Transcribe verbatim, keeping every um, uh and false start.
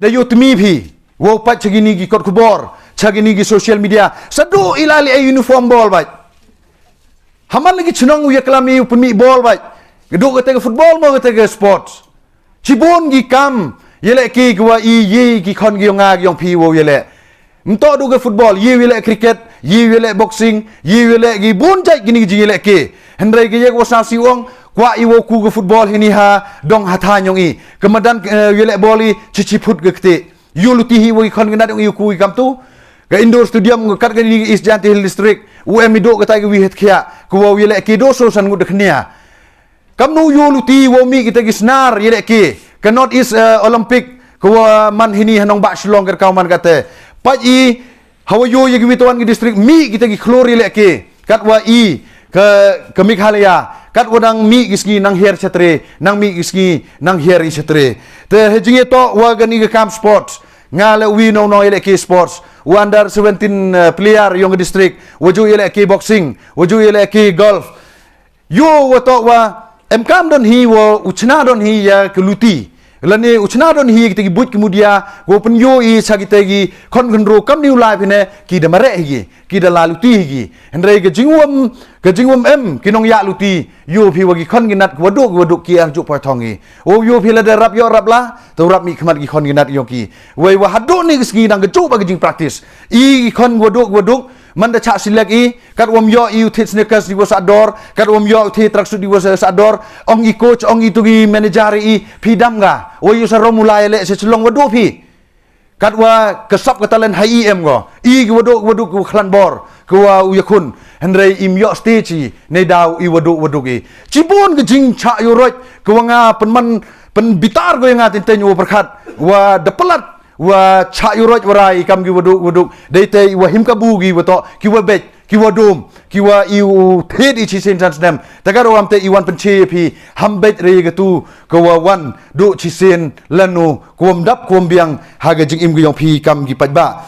Te yow tmi phi, wow pait cha kini ki kot khubor, cha kini ki social media. Sa du i la leh uniform ball bait. Haman la ki chnong u ya klam i u pynmih ball bait. Ka du kata ka football mo kata ka sports. Chibun ki kam, ya leh ki kwah i ye ki khon ki yong nga ki yong phi wow ya leh. Mtoh du ka football, ye ya leh cricket, ye ya leh boxing, ye ya leh ki bun jait kini ki jing ya leh ki. Hynrei ka ya ka wa sa si ong, kwah i wow ku ka football hini ha dong ha thain yong i. Ka madan, eh, ya leh ball i, chi chi phut ka kti. Yow luti hi wa ki khon ki nat yong i u ku i kam tu. Ka indoor stadium ka kat kani East Jaintia Hills District. U em i du kata ka wi het khia. Ka wow ya leh ki du so san ngut da khnia. Kamnu yow luti wow mih kita ki snar ya leh ki. Ka North East, eh, Olympic. Ka wa man hini ha nongbah Shillong ka kaw man kata. Pait i, hawa yow ya ki wi tawan ki district mih kita ki khlur ya leh ki. Katwa i ka, ka Meghalaya, katwa nang mih ki sngi nang hiar chatre, nang mih ki sngi nang hiar i chatre. Te ha jingtoh wa kani ka kam sports, nga leh wi nong nong ya leh ki sports, wa under seventeen, eh, player yong ka district, wa ju ya leh ki boxing, wa ju ya leh ki golf. Yow wa toh wa, em kam don hi wa u chna don hi ya ka luti. Lane u chna don hi kita ki buit ki mudia, wow pynyoh i cha kita ki khon khynru kamni u lai phi ne, ki da mareh hi ki, ki da la luti hi ki. Hynrei ka jingwam, ka jingwam em, ki nong ya luti, yow phi wa ki khon ki nat ki wa du, ki wa du ki ar ju poi thong i. Wow yow phi la da rap yoh rap la, to rap mih khmat ki khon ki nat yong ki. Wei wa hadooh ni ki sngi dang ka ju ba ka jing practice. I ki khon ki wa du, ki wa du, man da chah select i, kat wam yoh i u thied sneakers di wa sa dor, kat wam yoh u thied tracksuit di wa sa, sa dor, ong i coach, ong i tu ki manager i, phi dam ka, wa yow sa rom u lai leh sa chlong wa du phi. Katwa ka sap ka talent ha i em ko. I ki wa du, ki wa du ki wa khlan bor, ki wa u yakhun. Hynrei im yoh stage i, nei daw i wa du, wa du ki. Chibun ka jingchah yoh roi, ki wa nga pynman, pynbitar ko ya nga tenten wa pyrkhat, wa da palat, wa chah yoh roi wa rai i kam ki wa du, wa du. Dei te i wa him kabu ki wa toh, ki wa bej, ki wa dum, ki wa i u thied i chi sien san snem. Te ka ro am te i wan pynche phi, ham bej re ka tu, ka wa wan, du chi sien, lanu, kwam dap, kwam biang, ha ka jingim ka yong phi kam ki paidbah.